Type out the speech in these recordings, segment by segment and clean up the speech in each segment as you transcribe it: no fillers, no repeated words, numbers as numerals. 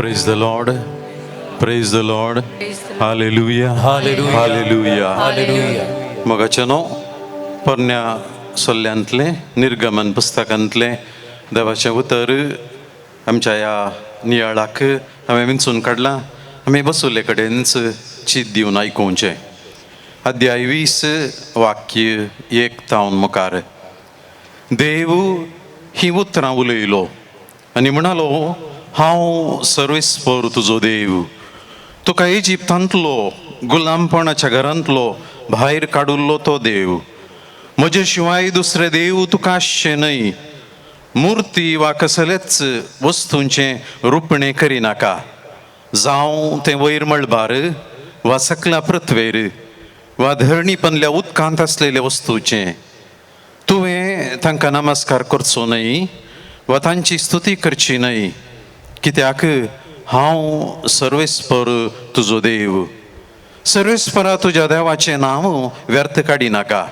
Praise the Lord, praise the Lord. Hallelujah, hallelujah. Hallelujah. Hallelujah. मोगाचे न्हू, पोरण्या सल्ल्यांतलें निर्गमन पुस्तकांतलें देवाचें उतर आमच्या ह्या नियाळाक हांवें विंचून काडलां. आमी बसुल्ले कडेनच चीत दिवन आयकुचें. अध्याय 20 वाक्य 1 तावन मुखार. देव ही उतरां उलयलो आनी म्हणालो, हांव सर्वेस्पर तुजो देव, तुका इजिप्तांतलो गुलामपणाच्या घरांतलो भायर काडुल्लो तो देव. म्हजे शिवाय दुसरे देव तुका आसचे न्हय. मुर्ती वा कसलेच वस्तूंचें रुपणें करिनाका, जावं तें वयर मळबार वा सकल्या पृथ्वेर वा धरणी पनल्या उदकांत आसलेल्या वस्तूचें. तुवें तांकां नमस्कार करचो न्हय वा तांची स्तुती करची न्हय, कित्याक हांव सर्वेस्पर तुजो देव. सर्वेस्परा तुज्या देवाचें नांव व्यर्थ काडिनाका,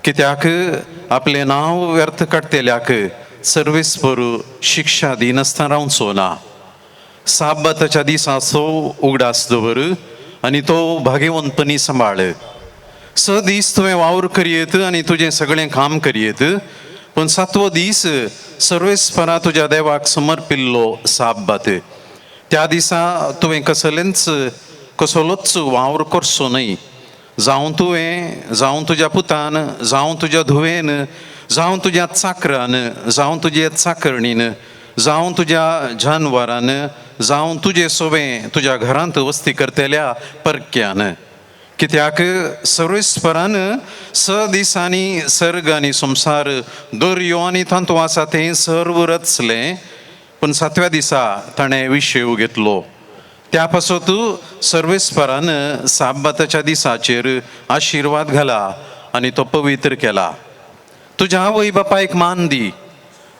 कित्याक आपलें नांव व्यर्थ काडटल्याक सर्वेस्पर शिक्षा दिनासतना रावचो ना. साबाताच्या दिसाचो उगडास दवर आनी तो भागेवंतपणी सांबाळ. 6 दीस तुवें वावर करयेत आनी तुजें सगळें काम करयेत, पूण 7वो दीस सर्वेस्परा तुज्या देवाक समर्पिल्लो साबात. त्या दिसा तुवें कसलेंच कसलोच वावर करचो न्हय, जावं तुवें, जावं तुज्या पुतान, जावं तुज्या धुवेन, जावं तुज्या चाकरान, जावं तुज्या चाकरणीन, जावं तुज्या जानवरान, जावं तुजे सोबें तुज्या घरांत वस्ती करतल्या परक्यान. कित्याक सर्वेस्परान 6 दिसांनी सर्ग आनी संवसार, दर्यो आनी तांतू आसा तें सर्व रचलें, पूण 7व्या दिसा ताणें विशेव घेतलो. त्या पासत सर्वेस्परान साबाताच्या दिसाचेर आशिर्वाद घाला आनी तो पवित्र केला. तुज्या आवय बापायक मान दी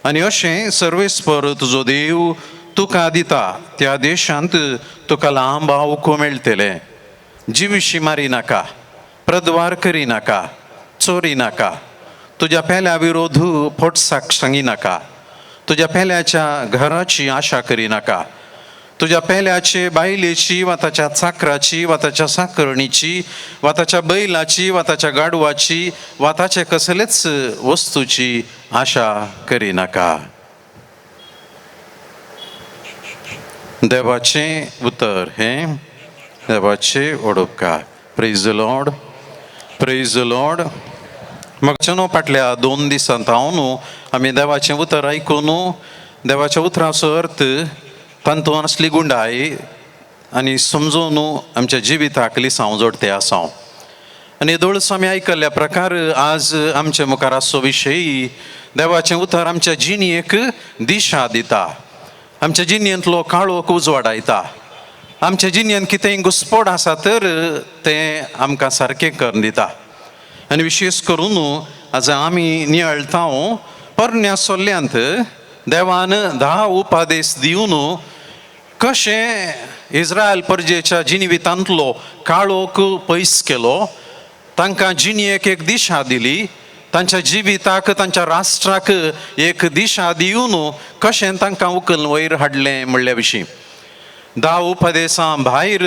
आनी अशें सर्वेस्पर तुजो देव तुका दिता त्या देशांत तुका लांब आवको मेळटलें. जिविशी मारी नाका, प्रद्वार करी नाका, चोरी नाका, तुज्या पेल्या विरोध फोटसाक सांगी नाका, तुज्या पेल्याच्या घराची आशा करी नाका, तुज्या पेल्याचे बायलेची वा ताच्या चाकराची वा ताच्या साकरणीची वा ताच्या बैलाची वा ताच्या गाडवाची वा ताचे कसलेच वस्तूची आशा करी नाका. देवाचें उतर हें देवाचें ओडपकार. Praise the Lord, praise the Lord. मागच्या न्हू फाटल्या 2 दिसांत हांव न्हू आमी देवाचें उतर आयकून न्हू देवाच्या उतराचो अर्थ तांतून आसली गुंडाय आनी समजून न्हू आमच्या जिविताक लिसांव जोडते आसा. आनी दोळस आमी आयकल्ल्या प्रकार आज आमचे मुखार आसचो विशय देवाचें उतर आमच्या जिणेक दिशा दिता, आमच्या जिणेंतलो काळोख उजवाडायता, आमच्या जिणेंत कितेंय घुस्पड आसा तर तें आमकां सारकें करून दिता. आनी विशेश करून आज आमी नियाळटा पोरण्या सोल्ल्यांत देवान 10 उपादेश दिवन कशें इस्रायल परजेच्या जिणेंतलो काळोख पयस केलो, तांकां जिणेक एक दिशा दिली, तांच्या जिविताक तांच्या राष्ट्राक एक दिशा दिवन कशें तांकां उखल वयर हाडलें म्हणल्या विशीं 10 उपदेसां भायर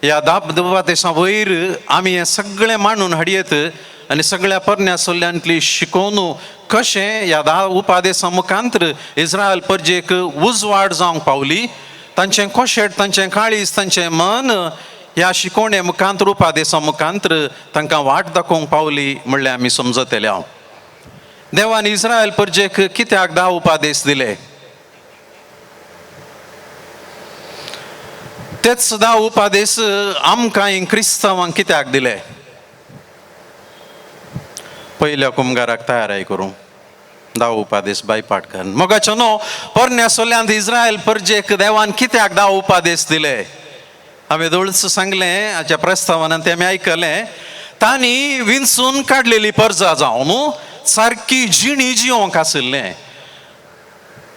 ह्या 10 उपदेसां वयर आमी हें सगळें मांडून हाडयेत आनी सगळ्या पोरण्या सोल्ल्यांतली शिकोवन कशें ह्या 10 उपदेसां मुखांतर इस्रायल परजेक उजवाड जावंक पावली, तांचें कोशेट, तांचें काळीज, तांचें मन ह्या शिकोवणे मुखांतर उपदेसां मुखांतर तांकां वाट दाखोवंक पावली म्हणल्यार आमी समजतले. हांव देवान इस्रायल परजेक कित्याक 10 उपदेश दिले? तेच 10 उपदेश आमकां क्रिस्तांवांक कित्याक दिले? पयल्या कुमगाराक तयाराय करूं 10 उपदेश बायपाट कर. मोगाचो न्हू पोरण्या सोल्यांत इस्रायल परजेक देवान कित्याक 10 उपदेश दिले? हांवें दोळस सांगलें हाच्या प्रस्तावनान तें आमी आयकलें. तांणी विंचून काडलेली परजा जावन सारकी जिणी जिवंक आशिल्लें.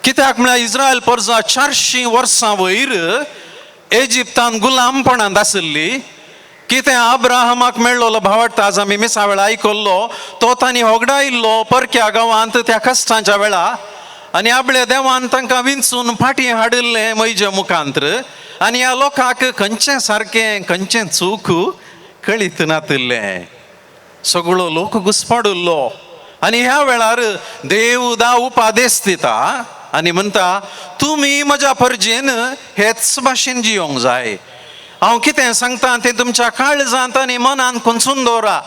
कित्याक म्हळ्यार इस्रायल परजा 400 वर्सां वयर इजिप्तान गुलामपणांत आशिल्ली. कितें अब्राहमाक मेळ्ळो भावार्थ आज आमी मिसा वेळा आयकल्लो, तो तांणी होगडायल्लो परक्या गांवांत त्या कश्टांच्या वेळा. आनी आपल्या देवान तांकां विंचून फाटीं हाडिल्लें म्हज्या मुखांत्र आनी ह्या लोकांक खंयचें सारकें खंयचें चूक कळीत नातिल्लें. सगळो लोक घुसपाडिल्लो आनी ह्या वेळार देव दा उपादेश दिता आनी म्हणटा तुमी म्हज्या परजेन हेच भाशेन जियोंक जाय. हांव कितें सांगता तें तुमच्या काळजांत आनी मनांत कोंचून दवरा.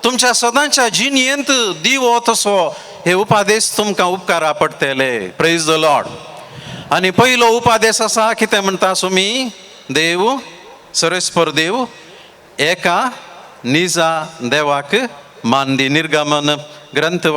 तुमच्या सदांच्या जिणयेंत दिवो तसो हे उपादेश तुमकां उपकारा पडटले. Praise the Lord. आनी पयलो उपादेश आसा कितें म्हणटा सुमी देव सर्वेस्पर देव एका निजा देवाक मान दी. निर्गमन ग्रंथ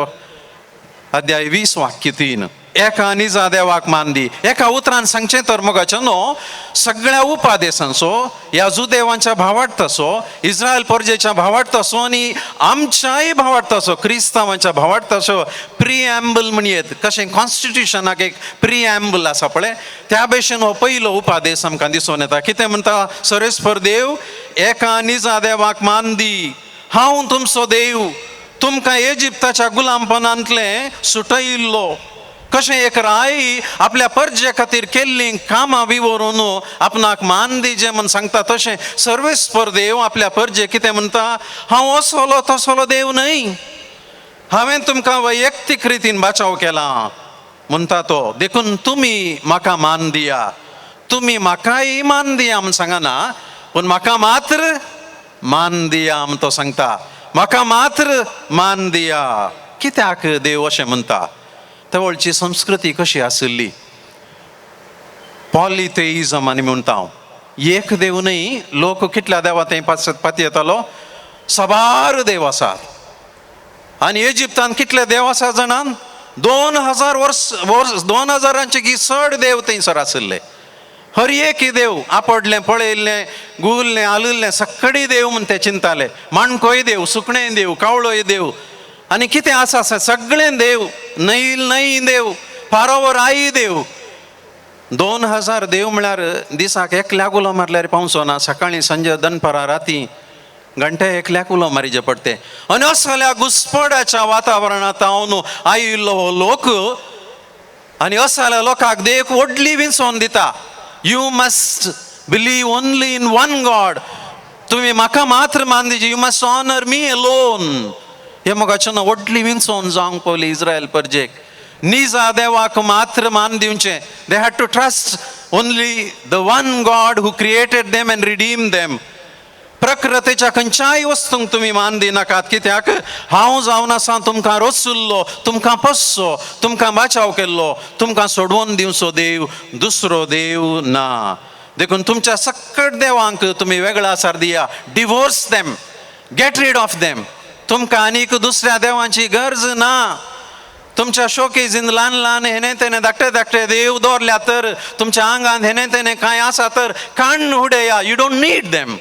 अध्याय 20 वाक्य 3. एका निजा देवाक मान दी. एका उतरान सांगचें तर मोगाचें न्हू सगळ्या उपादेशांचो ह्या जुदेवांच्या भावार्थाचो इस्रायल परजेच्या भावार्थाचो आनी आमच्याय भावार्थाचो क्रिस्तांवांच्या भावार्थाचो प्रिएम्बल म्हणयेत. कशें कॉन्स्टिट्युशनाक एक प्रिएम्बल आसा पळय त्या भशेन हो पयलो उपादेश आमकां दिसून येता. कितें म्हणटा सर्वेस्पर देव एका निजा देवाक मान दी. हांव तुमचो देव तुमकां इजिप्ताच्या गुलामपणांतलें सुटयिल्लो. कशें एक राय आपल्या परजे खातीर केल्लीं कामां विवरून आपणाक मान दिजे म्हूण सांगता तशें सर्वेस्पर देव आपल्या परजे कितें म्हणटा हांव असलो तसलो देव न्हय, हांवें तुमकां वैयक्तीक रितीन बाचाव केला म्हणटा तो. देखून तुमी म्हाका मान दिया. तुमी म्हाकाय मान दिया म्हूण सांगना पूण म्हाका मात्र मान दिया म्हूण तो सांगता. म्हाका मात्र मान दिया. कित्याक देव अशें म्हणटा? तवळची संस्कृती कशी आशिल्ली पॉलिथेइजम आनी म्हणटा हांव. एक देव न्हय, लोक कितल्या देवा थंय पाती येतालो साबार देव आसात. आनी इजिप्तान कितले देव आसा जाणान 2000 वर्स 2000 की चड देव थंयसर आशिल्ले. हर एक देव आपडलें पळयल्लें गुल्लें आलुल्लें सगळी देव म्हूण ते चिंताले. माणकोय देव, सुकणें देव, कावळोय देव आनी कितें आसा आसा सगळें देव. नैल नय देव, पारोवर आई देव. 2000 देव म्हळ्यार दिसाक एकल्याक उलो मारल्यार पावचो ना. सकाळीं सांजे दनपारां राती घंटे एकल्याक उलो मारीचे पडटे. आनी असल्या घुसपडाच्या वातावरणांत हांव आयिल्लो हो लोक आनी असल्या लोकांक देव व्हडली विंचोवन दिता. You must believe only in one God. तुमी म्हाका मात्र मान दिजे. You must honour me alone. हे मोगाचें व्हडली विंचोवन जावंक पावली इस्रायल परजेक. निजा देवाक मात्र मान दिवचें. They had to trust only the one God who created them and redeem them. प्रकृतीच्या खंयच्याय वस्तूंक तुमी मान दिनाकात. कित्याक हांव जावन आसा तुमकां रचुल्लो, तुमकां पोसचो, तुमकां बाचाव केल्लो, तुमकां सोडोवन दिवचो देव दुसरो देव ना. देखून तुमच्या सकट देवांक तुमी वेगळा आसार दिया. Divorce them, get rid of them. तुमकां आनीक दुसऱ्या देवांची गरज ना. तुमच्या शोकेजीन ल्हान ल्हान हेणे तेणे धाकटे धाकटे देव दवरल्या तर तुमच्या आंगांत हेणे तेणे कांय आसा तर काण्ण उडया. You don't need them.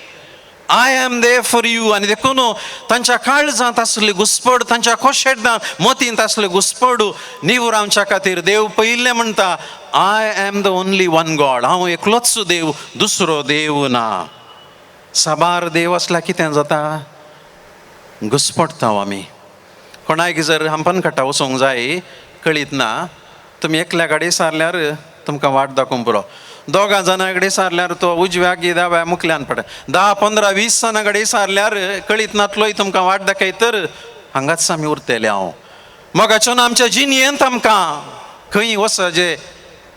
I am there for you. आनी देखून तांच्या काळजांत आसली घुसपड, तांच्या खोशेटांत मतींत आसले घुसपड निवरावच्या खातीर देव पयिल्लें म्हणटा I am the only one God. हांव एकलोच देव, दुसरो देव ना. साबार देव आसल्यार कितें जाता? घुसपडटा आमी. कोणाक जर हंपनखट्टा वचोंक जाय कळीत ना, तुमी एकल्या गाडी सारल्यार तुमकां वाट दाखोवंक पुरो. दोगां जाणां कडेन सारल्यार तो उजव्याक दाव्या मुखल्यान पडटा. 10, 15, 20 जाणां कडेन सारल्यार कळीत नातलोय तुमकां वाट दाखयत तर हांगाच आमी उरतले. हांव मोगाच्यान आमच्या जिणयेंत आमकां खंय वचजे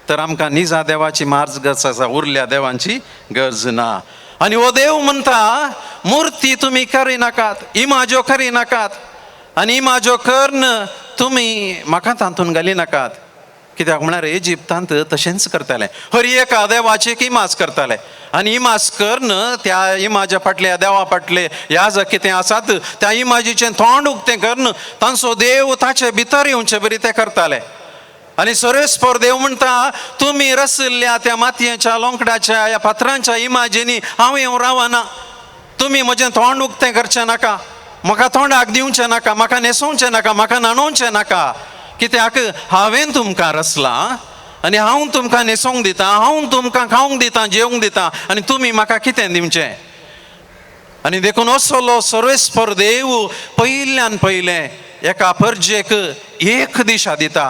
तर आमकां निजा देवाची मार्ज गरज आसा, उरल्या देवांची गरज ना. आनी हो देव म्हणटा मुर्ती तुमी करिनाकात, इमाज्यो करिनाकात आनी इमाज्यो करून तुमी म्हाका तातूंत घाली नाकात. कित्याक म्हळ्यार इजिप्तांत तशेंच करताले. हर एका देवाची एक इमाज करताले आनी इमाज करून त्या इमाज्या फाटले देवा फाटले ह्या जर कितें आसात त्या इमाजीचें तोंड उक्तें करून तांचो देव ताचे भितर येवचे बरी ते करताले. आनी सर्वेस्पर देव म्हणटा तुमी रसिल्ल्या त्या मातयेच्या लोंकडाच्या ह्या फातरांच्या इमाजीनी हांव येवन रावना. तुमी म्हजें तोंड उक्तें करचें नाका, म्हाका तोंडाक दिवचें नाका, म्हाका न्हेसोवचें नाका, म्हाका न्हाणोवचें नाका. कित्याक हांवें तुमकां रचलां आनी हांव तुमकां न्हेसोवंक दितां, हांव तुमकां खावंक दितां, जेवंक दितां आनी तुमी म्हाका कितें दिवचें? आनी देखून असलो सर्वेस्पर देव पयल्यान पयलें एका परजेक एक दिशा दिता.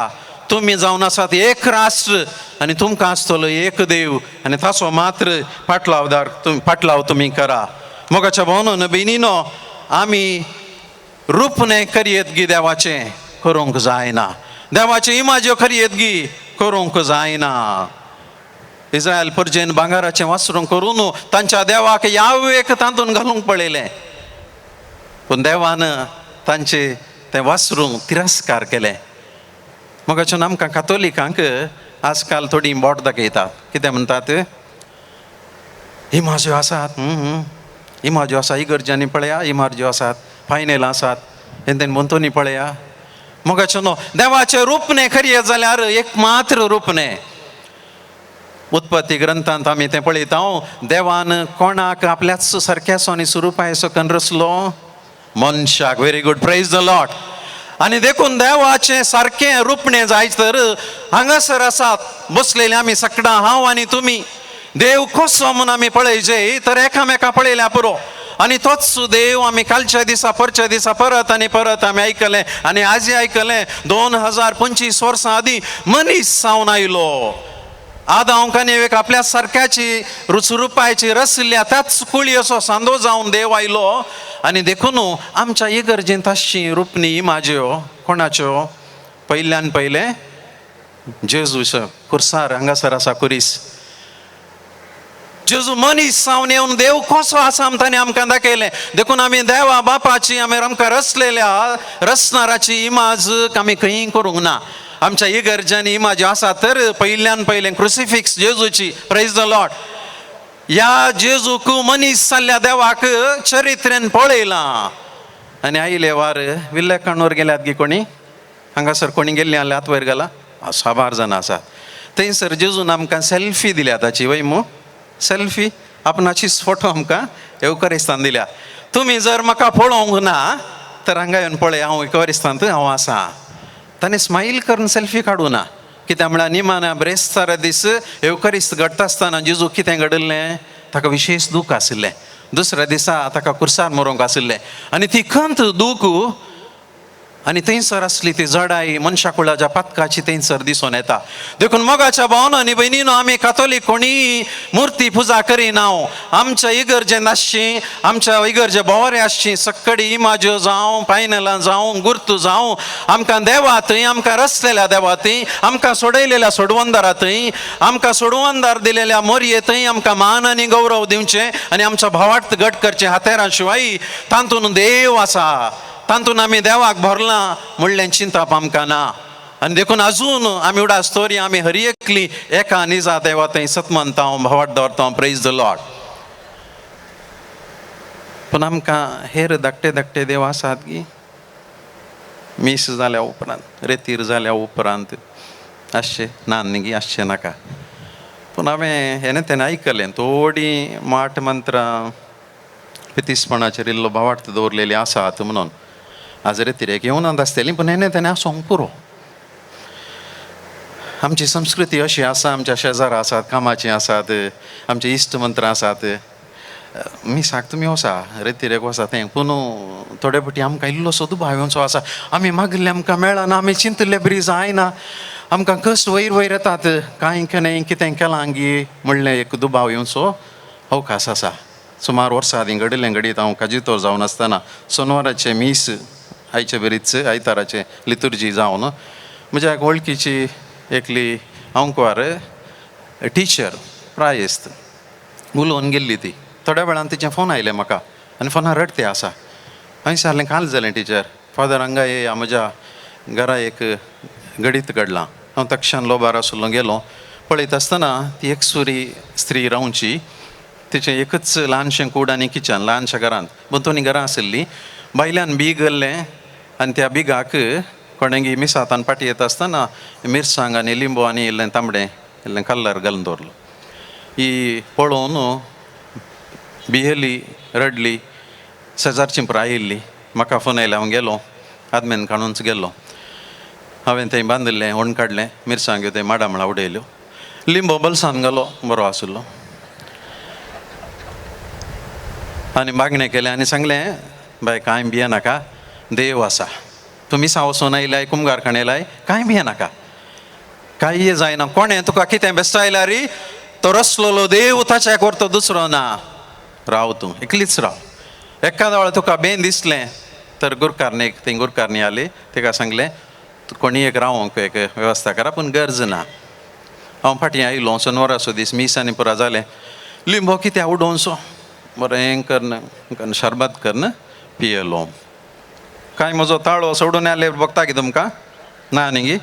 तुमी जावन आसात एक राष्ट्र आनी तुमकां आसतलो एक देव आनी ताचो मात्र पाटलावदार पाटलाव तुमी करा. मोगाच्या भोवनो भयणीनो, आमी रूपणें करयेत गी देवाचें करूंक जायना, देवाचें इमाज्यो करयेत गी करूंक जायना. इस्रायल परजेन भांगराचें वासरूं करून तांच्या देवाक यावेक तातूंत घालूंक पळयलें, पूण देवान तांचे तें वासरूं तिरस्कार केलें. मोगाच्यान आमकां कातोलिकांक आजकाल थोडी बोट दाखयतात, कितें म्हणटात, इमाज्यो आसात, इमाज्यो आसा, इगर्ज्यांनी पळया इमाज्यो आसात, फायनेलां आसात, हें तें भोंवतणी पळया. मोगाचो न्हू, देवाचें रूपणें खरी जाल्यार एक मात्र रूपणें. उत्पत्ती ग्रंथांत आमी तें पळयता, देवान कोणाक आपल्याच सारक्याचो आनी स्वरुपाचो कन्न रचलो, मनशाक. Very good, praise the Lord. आनी देखून देवाचें सारकें रूपणें जाय तर हांगासर आसात बसलेले आमी सगळां, हांव आनी तुमी. देव कसो म्हूण आमी पळयचे तर एकामेका पळयल्या पुरो. आनी तोच देव आमी कालच्या दिसा परच्या दिसा परत आनी परत आमी आयकलें आनी आजय आयकलें. 2025 वर्सां आदीं मनीस जावन आयलो. आदांव आनी एक आपल्या सारक्याची रुचरुपायची रसल्या त्याच कुळयेचो सांदो जावन देव आयलो. आनी देखून आमच्या इगर्जेंत आसची रुपणी इमाज्यो कोणाच्यो, पयल्यान पयलें जेजूस कुर्सार हांगासर आसा कुरीस. जेजू मनीस जावन येवन देव कसो आसा ताणें आमकां दाखयलें. देखून आमी देवा बापाची आमी आमकां रचलेल्या रचणाराची इमाज आमी खंय करूंक ना. आमच्या इगर्जांनी इमाज्यो आसा तर पयल्यान पयलें क्रुसिफिक्स जेजूची, प्रेज the Lord. ह्या जेजूक मनीस जाल्ल्या देवाक चरित्रेन पळयलां. आनी आयले वार विल्लेकाणूर गेल्यात गी कोणी, हांगासर कोणी गेल्ली आहल्यात वयर गेला, साबार जाणां आसात. थंयसर जेजून आमकां सेल्फी दिल्या ताची, वय मू सेल्फी, आपणाचीच फोटो आमकां येवकरिस्तान दिल्या. तुमी जर म्हाका पळोवंक ना तर हांगा येवन पळय, हांव येवकरिस्तांत हांव आसा. ताणें स्मायल करून सेल्फी काडूं ना, कित्याक म्हळ्यार निमाण्या ब्रेस्तारा दीस येवकरिस्त घडटा आसतना जेजू कितें घडिल्लें, ताका विशेश दूख आशिल्लें. दुसऱ्या दिसा ताका कुर्सार मरोंक आशिल्लें आनी ती खंत दूख आनी थंयसर आसली ती जडाई मनशा कुळाच्या पातकाची थंयसर दिसून येता. देखून मोगाच्या भावना आनी भयणीनो, आमी कातोलीक कोणी मुर्ती पुजा करिना. आमच्या इगर्जेंत आसची, आमच्या इगर्जे भोंवरे आसची सक्कडी इमाज्यो जावं, पायनेलां जावं, गुर्तू जावं, आमकां देवा थंय, आमकां रचलेल्या देवा थंय, आमकां सोडयलेल्या सोडवंदारा थंय, आमकां सोडवंदार दिलेल्या मोरये थंय आमकां मान आनी गौरव दिवचें आनी आमच्या भावार्थ घट करचें. हातेरां शिवाय तातूंत देव आसा, तातूंत आमी देवाक भरलां म्हणलें चिंताप आमकां ना. आनी देखून अजून आमी उडास तोरी आमी हर एकली एका निजा देवा थंय सतमनता, भावाट दवरता, प्रेज the Lord. पूण आमकां हेर धाकटे धाकटे देव आसात की मीस जाल्या उपरांत, रेतीर जाल्या उपरांत आसचे ना न्ही, आसचें नाका. पूण हांवें हेणें तेणें आयकलें थोडीं माठ मंत्रां पितीसपणाचेर इल्लो भावार्थ दवरलेली आसात म्हणून. आज रेतिरेक येवनात आसतली, पूण हेणें तेणें आसोंक पुरो. आमची संस्कृती अशी आसा, आमच्या शेजारा आसात, कामाची आसात, आमचे इश्ट मंत्रां आसात. मिसाक तुमी वसा, रेतिरेक वसा तें, पूण थोडे फावटी आमकां इल्लोसो दुबाव येवचो आसा, आमी मागिल्लें आमकां मेळना, आमी चिंतिल्ले बरी जायना, आमकां कश्ट वयर वयर येतात, कांय केन्ना कितें केलां गी म्हणलें एक दुबाव येवचो अवकाश आसा. सुमार वर्सां आदीं घडिल्लें घडीत हांव काजितोर जावन आसतना सोनवाराचें मीस आयचे बरीच आयताराचें लितुर्जी जावन म्हज्या एक वळखीची एकली अंकवार टिचर प्रायस्त उलोवन गेल्ली ती. थोड्या वेळान तिचें फोन आयलें म्हाका आनी फोनार रडते आसा. हांवें विचारलें, काल जालें टिचर, फादर हांगा येया, म्हज्या घरा एक घडीत घडलां. हांव तक्षण लोबार आसलो गेलो, पळयत आसतना ती एकसुरी स्त्री रावची, तिचें एकच ल्हानशें कूड आनी किचन ल्हानशा घरांत, भोंवतणी घरां आशिल्लीं. भायल्यान बीग घाल्लें आनी त्या बिगाक कोणेगी मिसातान फाटी येता आसतना मिरसांग आनी लिंबू आनी इल्लें तांबडें इल्लें कल्लर घालून दवरलो. ही पळोवन भियेली, रडली. शेजारची पुराय आयिल्ली, म्हाका फोन आयलो, हांव गेलो, आदमेन काडूनच गेल्लो. हांवें थंय बांदिल्लें, ओण काडलें, मिरसांग्यो थंय माडा मळा उडयल्यो, लिंबो बलसान घालो, बरो आशिल्लो. आनी मागणें केलें आनी सांगलें, बाय कांय भियेनाका, देव आसा, तुमी सावसून आयल्याय, कुमगारखाण येयलाय, कांय भियेनाका. कांय जायना. कोणें तुका कितें बेस्टायल्यार री तो रसलोलो देव ताच्या करतो दुसरो ना. राव तूं एकलीच राव. एकाद वेळार तुका बेन दिसलें तर गुरकारणी ती गुरकारणी आली तिका सांगलें कोणी एक रावोंक एक वेवस्था करा पूण गरज ना. हांव फाटीं आयलो शेनवाराचो दीस मीस आनी पुरा जालें. लिंबो कित्याक उडोवचो बरें करून शरबत करून पियेलो. कांय म्हजो ताळो सोडून आयले बघता की तुमकां ना न्ही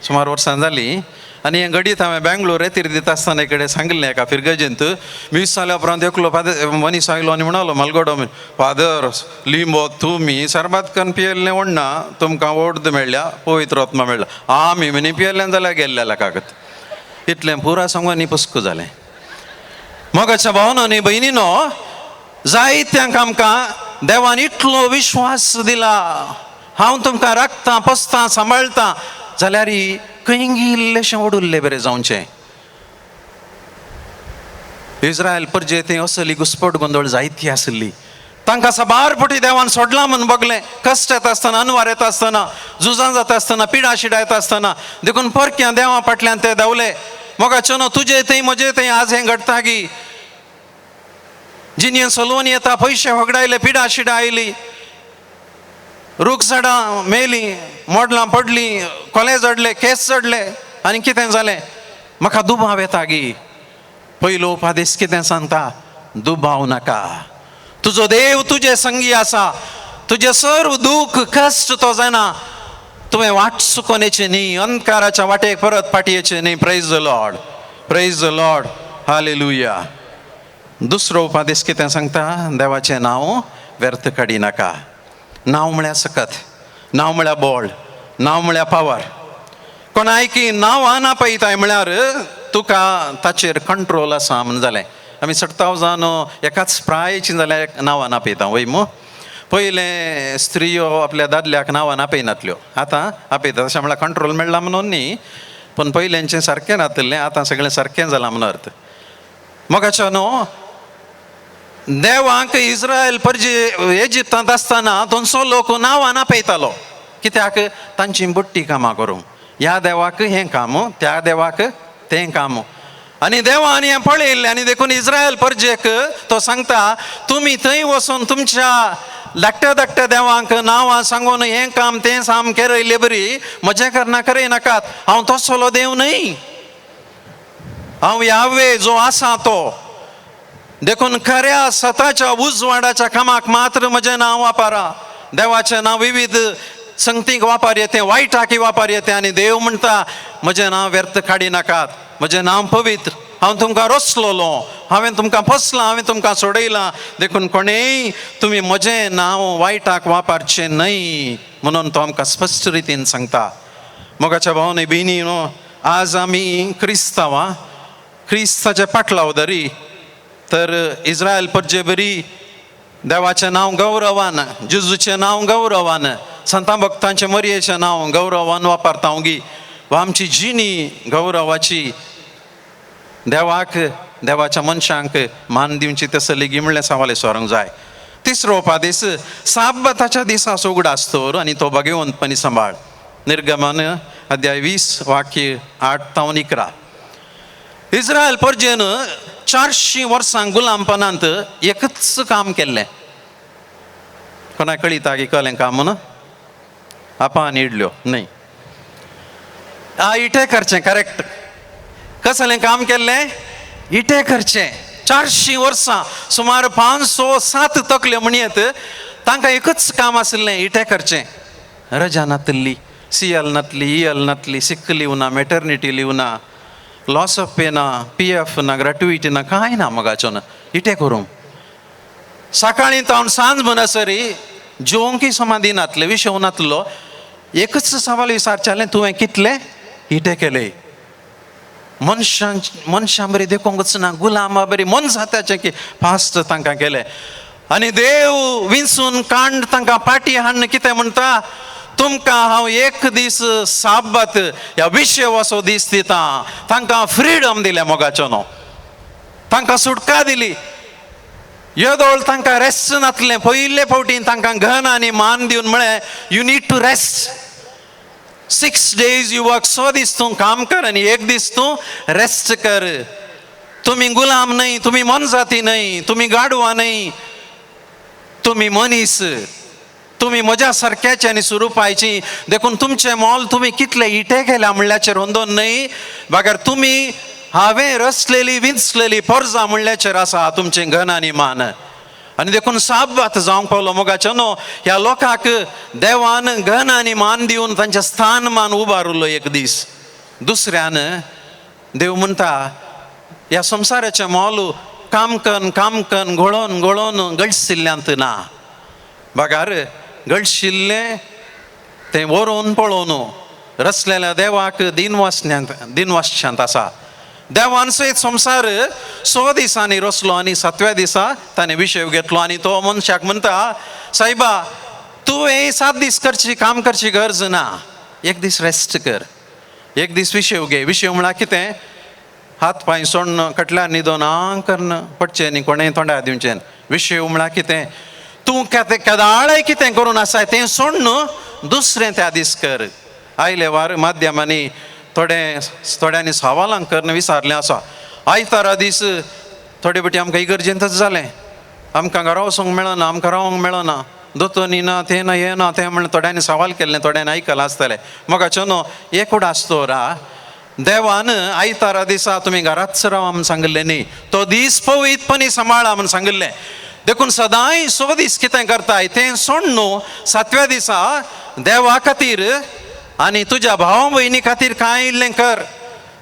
सुमार वर्सां जालीं. आनी हें घडीत हांवें बेंगलोर रेतीर दिता आसतना कडेन सांगिल्लें एका फिरगजेंत मीस जाल्या उपरांत एकलो फादर मनीस आयलो आनी म्हणलो मलगोडो फादर लिंबो तुमी सरबात करून पियेल्लें व्हडना तुमकां वोर्द मेळ्ळ्या पवित्र आत्मा मेळ्ळा आमी म्हणी पियेल्लें जाल्यार गेल्ल्या कागद इतलें पुरा सांगून आनी पुस्क जालें. मोगाच्या भावनो भयणीनो जायत्यांक आमकां देवान इतलो विश्वास दिला हांव तुमकां राखतां पोसतां सांबाळटां जाल्यार खंय इल्लेशें ओडुल्लें बरें जावचें. इस्रायल परजे थंय असली घुस्पट गोंदळ जायती आसली. तांकां साबार पटी देवान सोडलां म्हूण बगलें. कश्ट येता आसतना अनवार येता आसतना झुजां जाता आसतना पिडा शिडा येता आसतना देखून परक्यां देवा फाटल्यान ते धांवले. मोगाचो न्हू तुजे थंय म्हजे थंय आज हें घडटा की जिणें चलोवन येता पयशे होगडायले पिडा शिडा आयली रूख झाडां मेलीं मोडलां पडलीं कोले जडले केस चडले आनी कितें जालें. म्हाका दुबाव येता गी. पयलो उपादेश कितें सांगता दुबाव नाका. तुजो देव तुजे संगी आसा तुजें सर्व दूख कश्ट तो जाणा. तुवें वाट चुकोन येचें न्ही अंधकाराच्या वाटेक परत फाटी येचें न्ही. Praise the Lord, praise the Lord, hallelujah. दुसरो उपादेश कितें सांगता देवाचें नांव व्यर्थ काडी नाका. नांव म्हळ्यार सकत, नांव म्हळ्यार बोळ, नांव म्हळ्यार पावर. कोणाय की नांवां आपयताय म्हळ्यार तुका ताचेर कंट्रोल आसा म्हूण जालें. आमी चडताव जावन एकाच प्रायेची जाल्यार नांवां आपयता वय मू. पयलें स्त्रियो आपल्या दादल्याक नांवां आपयनातल्यो आतां आपयता. तशें म्हळ्यार कंट्रोल मेळ्ळा म्हणून न्ही पूण पयल्यांचें सारकें नातिल्लें आतां सगळें सारकें जालां म्हणून अर्थ. मोगाच्या न्हू देवांक इस्रायल परजे एजिप्तांत आसतना थंयचो लोक नांवां आपयतालो कित्याक तांची बुट्टी कामां करूंक. ह्या देवाक हें काम त्या देवाक तें काम. आनी देवान हें पळयल्लें आनी देखून इस्रायल परजेक तो सांगता तुमी थंय वचून तुमच्या धाकट्या धाकट्या देवांक नांवां सांगून हें काम तें काम केरयल्ले बरी म्हजें करना करय नाकात. हांव तसलो देव न्हय, हांव यावे जो आसा तो. देखून खऱ्या सताच्या उजवाडाच्या कामाक मात्र म्हजें नांव वापरा. देवाचें नांव विविध संगतीक वापर येते वायटाकी वापर येते आनी देव म्हणटा म्हजें नांव व्यर्थ काडी नाकात. म्हजें नांव पवित्र. हांव तुमकां रसलोलो, हांवें तुमकां फसलां, हांवें तुमकां सोडयलां. देखून कोणेय तुमी म्हजें नांव वायटाक वापरचें न्हय म्हणून तो आमकां स्पश्ट रितीन सांगता. मोगाच्या भावने भयणी न्हू आज आमी क्रिस्तांवां क्रिस्ताचे पाटलाव धरी तर इस्रायल परजे बरी देवाचें नांव गौरवान जेजूचें नांव गौरवान संतां भक्तांचें मरयेचें नांव गौरवान वापरता गी वा आमची जिणी गौरवाची देवाक देवाच्या मनशांक मान दिवची तसली गी म्हणलें सवाले सरूंक जाय. तिसरो उपादेश साबाताच्या दिसा उगडास दवर आनी तो भगवंतपणी सांबाळ. निर्गमन अध्याय 20 वाक्य 8 तावन 11. इस्रायल परजेन 400 वर्सां गुलामपणांत एकच काम केल्लें. कोणाक कळिता की कळ्ळें काम म्हणून आपान इडल्यो न्हय इटे करचें करेक्ट. कसलें काम केल्लें इटे करचें. 400 वर्सां सुमार 507 तकल्यो म्हणयेत तांकां एकच काम आशिल्लें इटे करचें. रजा नातिल्ली, सीएल नातली, ईएल नातली, सिक लीव ना, मेटर्निटी लीव ना, लॉस ऑफ पे ना, पी एफ ना, ग्रॅट्युइटी ना, कांय ना मगाचो ना. इटे करूंक सकाळीं तावन सांज म्हणसरी जेवंकय समाधी नातले विशव नातलो. एकच सवाल विचारचें तुवें कितले इटे केले. मनशां मनशां बरी देखूंकच ना गुलामा बरी मनजात्याचें की फास्ट तांकां केलें. आनी देव विंचून कांड तांकां पाटी हाडून कितें म्हणटा तुमकां हांव एक दीस साबात ह्या विशेवाचो दीस दिता. तांकां फ्रिडम दिलें मोगाचो न्हू तांकां सुटका दिली. येदोळ तांकां रेस्ट नातलें. पयले फावटी तांकां घन आनी मान दिवन म्हळें you need to rest. 6 days you work, 6 दीस तूं काम कर आनी एक दीस तूं रेस्ट कर. तुमी गुलाम न्हय, तुमी मोनजाती न्हय, तुमी गाडवां न्हय, तुमी मनीस, तुमी म्हज्या सारक्याची आनी स्वरुपाची. देखून तुमचें मोल तुमी कितले इटे केल्या म्हणल्याचेर अंदोन न्हय, बगर तुमी हांवें रचलेली विंचलेली पोरजा म्हणल्याचेर आसा तुमचें घन आनी मान. आनी देखून साबात जावंक पावलो मोगाचो न्हू, ह्या लोकांक देवान घन आनी मान दिवन तांचें स्थान मान उबारलो एक दीस. दुसऱ्यान देव म्हणटा, ह्या संवसाराचें मोल काम कन्न काम कन्न घोळोन घोळोन गळशिल्ल्यांत ना, बगार गळशिल्लें तें व्हरोवन पळोवन रचलेल्या देवाक दिनवासण्यांत दिनवासच्यांत आसा. देवान सयत संवसार 6 दिसांनी रचलो आनी सातव्या दिसा ताणें विशय घेतलो आनी तो मनशाक म्हणटा, सायबा तुवें 7 दीस करची काम करची गरज ना, एक दीस रेस्ट कर, एक दीस विशय घे. विशय म्हळ्यार कितें? हात पांय सोडून कटल्यार न्हिदोन आं कन्न पडचें न्ही, कोणें तोंडार दिवचें. विशय म्हळ्यार कितें? तूं केदाळय कितें करून आसाय तें सोडून दुसरें त्या दीस कर. आयले वार माध्यमांनी थोडे थोड्यांनी सवालां करून विचारलें आसा. आयतारा दीस थोडे फावटी आमकां इगर्जेंतच जालें, आमकां घरा वचूंक मेळना, आमकां रावंक मेळना, दोतोनी ना, तें ना, हें ना, तें म्हणून थोड्यांनी सवाल केल्लें, थोड्यांनी आयकलां आसतलें. मोगाचो न्हू, एक उडास दवरा, देवान आयतारा दिसा तुमी घराच रावा म्हूण सांगिल्लें न्ही, तो दीस पवित्रपणी सांबाळा म्हूण सांगिल्लें. देखून सदांय 6 दीस कितें करताय तें सोड न्हू, सातव्या दिसा देवा खातीर आनी तुज्या भाव भयणी खातीर कांय इल्लें कर.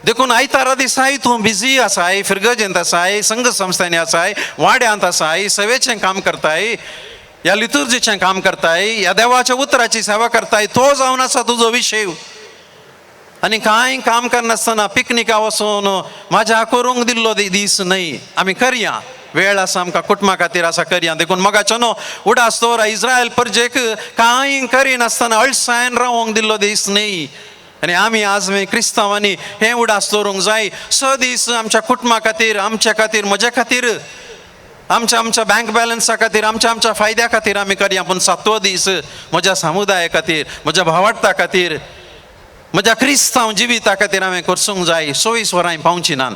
देखून आयतारा दिसाय तूं बिजी आसाय, फिरगजेंत आसाय, संघ संस्थांनी आसाय, वाड्यांत आसाय, सेवेचें काम करताय, ह्या लितुर्जीचें काम करताय, ह्या देवाच्या उतराची सेवा करताय, तो जावन आसा तुजो विशय. आनी कांय काम करनासतना पिकनिका वचून म्हाज्या करूंक दिल्लो दीस न्हय. आमी करया, वेळ आसा आमकां, कुटुंबा खातीर आसा, करया. देखून मोगाचो न्हू, उडास दवरा, इस्रायल परजेक कांय करिनासतना अळसायन रावोंक दिल्लो दीस न्हय. आनी आमी आज क्रिस्तांवांनी हें उडास दवरूंक जाय. 6 दीस आमच्या कुटुंबा खातीर, आमच्या खातीर, म्हज्या खातीर, आमच्या आमच्या बँक बॅलन्सा खातीर, आमच्या आमच्या फायद्या खातीर आमी करया, पूण सातवो दीस म्हज्या समुदाया खातीर, म्हज्या भावार्था खातीर, म्हज्या क्रिस्तांव जिविता खातीर हांवें करसूंक जाय. 24 वरां पावची नात.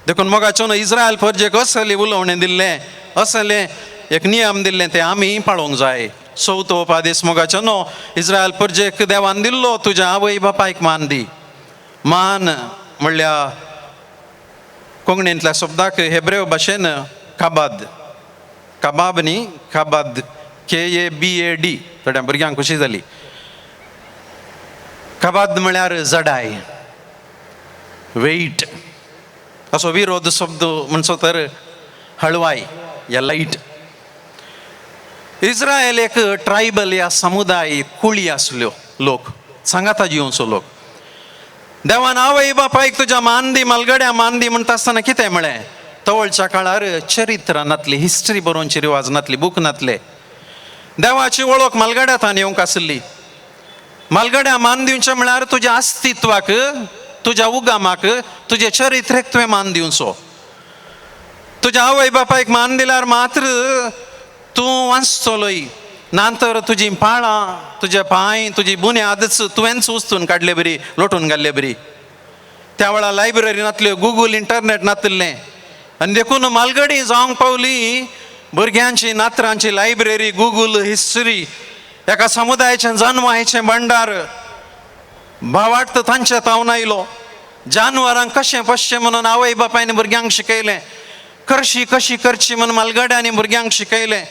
देखून मोगाचो न्हू, इस्रायल परजेक असलें उलोवणें दिल्लें, असलें एक नियम दिल्लें, तें आमी पाळोवंक जाय. चवथो उपादेश मोगाचो न्हू, इस्रायल परजेक देवान दिल्लो, तुज्या आवय बापायक मान दी. मान म्हणल्यार कोंकणींतल्या शब्दाक हेब्रेव भाशेन काबाद, कबाब न्ही, काबाद, KABAD. थोड्या भुरग्यांक खुशी जाली. कबाद म्हळ्यार जडाय, वेट, असो विरोध शब्द म्हणचो तर हळवाय या लायट. इस्रायल एक ट्रायबल या समुदाय कुळी आसल्यो लोक, सांगाता जिवचो लोक. देवान आवय बापायक तुज्या मान दी, मालगड्या मान दी म्हणटा आसतना कितें म्हळें? तवळच्या काळार चरित्र नातली, हिस्ट्री बरोवची रिवाज नातली, बूक नातले. देवाची वळख मालगड्या थान येवंक आसली. मालगड्या मान दिवचें म्हळ्यार तुज्या अस्तित्वाक, तुज्या उगामाक, तुजे चरित्रेक तुवें मान दिवचो. तुज्या आवय बापायक मान दिल्यार मात्र तूं वाचतलोय, ना तर तुजी पाळां, तुजे पांय, तुजी बुन्यादच तुवेंच उस्तून काडले बरी, लोटून घाल्ले बरी. त्या वेळार लायब्ररी नातल्यो, गुगल इंटरनेट नातिल्लें, आनी देखून मालगडी जावंक पावली भुरग्यांची नातरांची लायब्ररी, गुगल हिस्ट्री, एका समुदायाचें जन्मायचें भंडार. भावार्थ तांच्या तावन आयलो. जानवरांक कशें पोसचें म्हणून आवय बापायन भुरग्यांक शिकयलें, कर्शी कशी करची म्हणून मालगड्यांनी भुरग्यांक शिकयलें,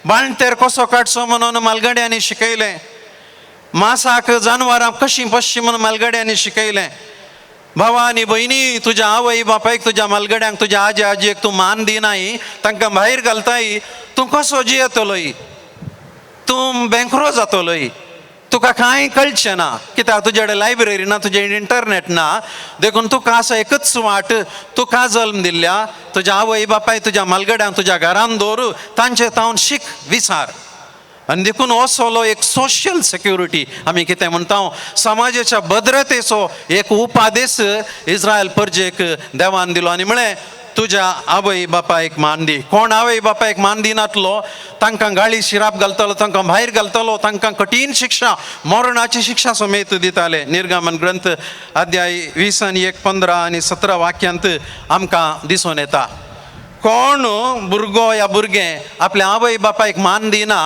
बाळंतेर कसो काडचो म्हणून मालगड्यांनी शिकयलें, मासाक जानवरां कशीं पोसचीं म्हणून मालगड्यांनी शिकयलें. भावा आनी भयणी, तुज्या आवय बापायक, तुज्या मालगड्यांक, तुज्या आजी आजयेक तूं मान दिनाय, तांकां भायर घालताय, तूं कसो जियेतलोय? तूं बेंकरो जातलोय, तुका कांय कळचें ना, कित्याक तुजे कडेन लायब्ररी ना, तुजें इंटरनेट ना. देखून तुका आसा एकच वाट, तुका जल्म दिल्ल्या तुज्या आवय बापाय, तुज्या मालगड्यांक तुज्या घरान दवर, तांचे तावन शीक, विचार. आनी देखून असलो एक सोशल सेक्युरिटी, आमी कितें म्हणटा, समाजाच्या भद्रतेचो एक उपादेश इस्रायल परजेक देवान दिलो आनी म्हळें, तुज्या आवय बापायक मान दी. कोण आवय बापायक मान दिनातलो तांकां गाळी शिराप घालतालो, तांकां भायर घालतालो, तांकां कठीण शिक्षा, मरणाची शिक्षा समेत दिताले. निर्गमन ग्रंथ अध्याय 20 आनी 1, 15 आनी 17 वाक्यांत आमकां दिसून येता. कोण भुरगो या भुरगें आपल्या आवय बापायक मान दिना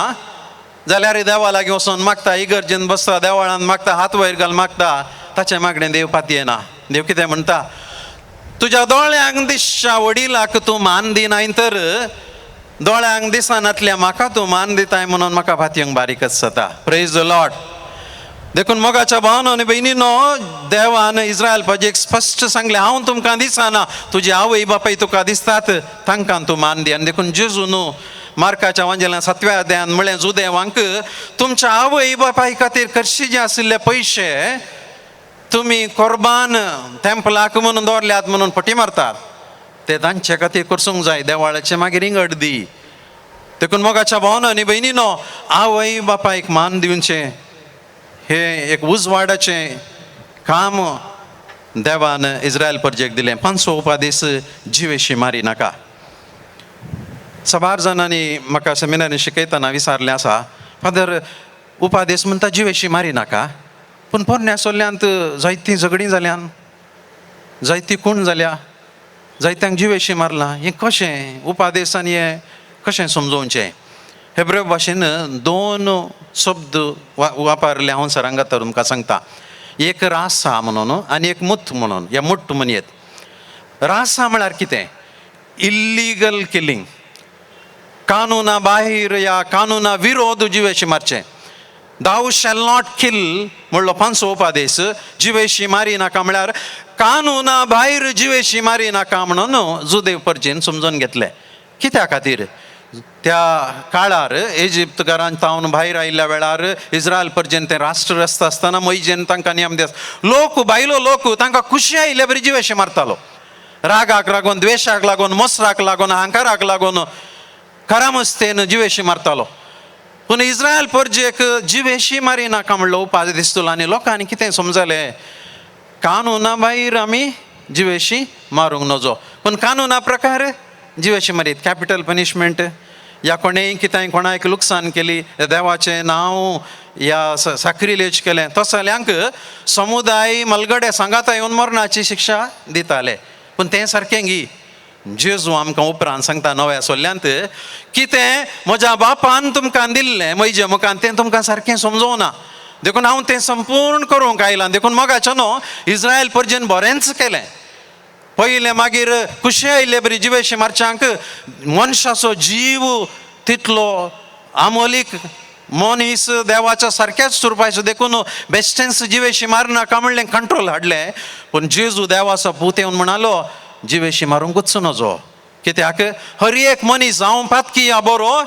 जाल्यार देवा लागीं वचून मागता, इगर्जेन बसता, देवळान मागता, हात वयर घाल मागता, ताचें मागणें देव पातयेना. देव कितें म्हणटा, तुज्या दोळ्यांक दिसच्या वडिलाक तूं मान दिनाय तर दोळ्यांक दिसनातल्या म्हाका तूं मान दिताय म्हणून म्हाका पातयेवंक बारीकच जाता. Praise the Lord. देखून मोगाच्या भावानो आनी भयणीनो, देवान इस्रायल प्रजेक स्पश्ट सांगलें, हांव तुमकां दिसना, तुजी आवय बापाय तुका दिसतात, तांकां तूं मान दी. आनी देखून जेजू न्हू मार्काच्या वांजेल्यान 7व्या अध्यायान म्हळें जुदेवांक, तुमच्या आवय बापाय खातीर कर्शी जे आशिल्ले पयशे तुमी कोर्बान तेंपलाक म्हणून दवरल्यात म्हणून फटी मारतात, ते तांचे खातीर करसूंक जाय, देवाळाचे मागीर इंगड दी. देखून मोगाच्या भावानो आनी भयणीनो, आवय बापायक मान दिवचें हे एक उजवाडाचें काम देवान इस्रायल परजेक दिलें. 5वो उपादेश, जिवेशी मारी नाका. साबार जाणांनी म्हाका सेमिनारान शिकयतना विचारलें आसा, फादर उपादेश म्हणटा जिवेशी मारी नाका, पूण पोरण्या सोल्ल्यांत जायतीं झगडीं जाल्यान, जायती खूण जाल्या, जायत्यांक जिवेशी मारलां, हें कशें उपादेश आनी हें कशें समजोवचें? हेब्रेव भाशेन 2 शब्द वापरले हांव सरांगात तुमकां सांगता. एक रासा म्हणून आनी एक मुत म्हणून, या मुट्ट म्हणयेत. रासा म्हळ्यार कितें? इल्लीगल किलिंग, कानुना बाहेर या कानुना विरोध जिवेशी मारचें. दाव शॅल not किल म्हणलो 5वो उपादेश, जिवेशी मारी नाका म्हळ्यार कानुना भायर जिवेशी मारी नाका म्हणून जुदेव परजेन समजून घेतलें. कित्या खातीर? त्या काळार इजिप्तकारान तावन भायर आयिल्ल्या वेळार इस्रायल परजेन तें राष्ट्र रस्ता आसतना मोयजेन तांकां नियम दिस, लोक बायलो लोक तांकां खुशी आयिल्ल्या बरी जिवेशी मारतालो. रागाक लागून, द्वेशाक लागून, मसराक लागून, अहंकाराक लागून करामस्तेन जिवेशी मारतालो. पूण इस्रायल परजेक जिवेशी मारी नाका म्हणलो उपास दिसतलो. आनी लोकांनी कितें समजलें, कानुना भायर आमी जिवेशी मारूंक नजो, पूण कानुना प्रकार जिवेशी मारीत, कॅपिटल पनिशमेंट या कोणेय कितें कोणाक लुकसाण केली, देवाचें नांव या साक्रिलेज केलें, तसल्यांक समुदाय मलगडे सांगाता येवन मरणाची शिक्षा दिताले. पूण तें सारकें गी जेजू आमकां उपरांत सांगता नव्या सोल्ल्यांत, कितें म्हज्या बापान तुमकां दिल्लें म्हजे मुखान तें तुमकां सारकें समजोवना, देखून हांव तें संपूर्ण करूंक आयलां. देखून मोगाचें न्हू इस्रायल परजेन बरेंच केलें. पयलें मागीर खुशी आयिल्ले बरी जिवेशी मारच्यांक मनशाचो जीव तितलो आमोलीक, मनीस देवाच्या सारक्याच स्वरुपाचो, देखून बेश्टेंच जिवेशी मारनाका म्हणलें, कंट्रोल हाडलें. पूण जेजू देवाचो पूत येवन म्हणालो जिवेशी मारूंकूच नजो. कित्याक? हर एक मनीस हांव पातकी या बरो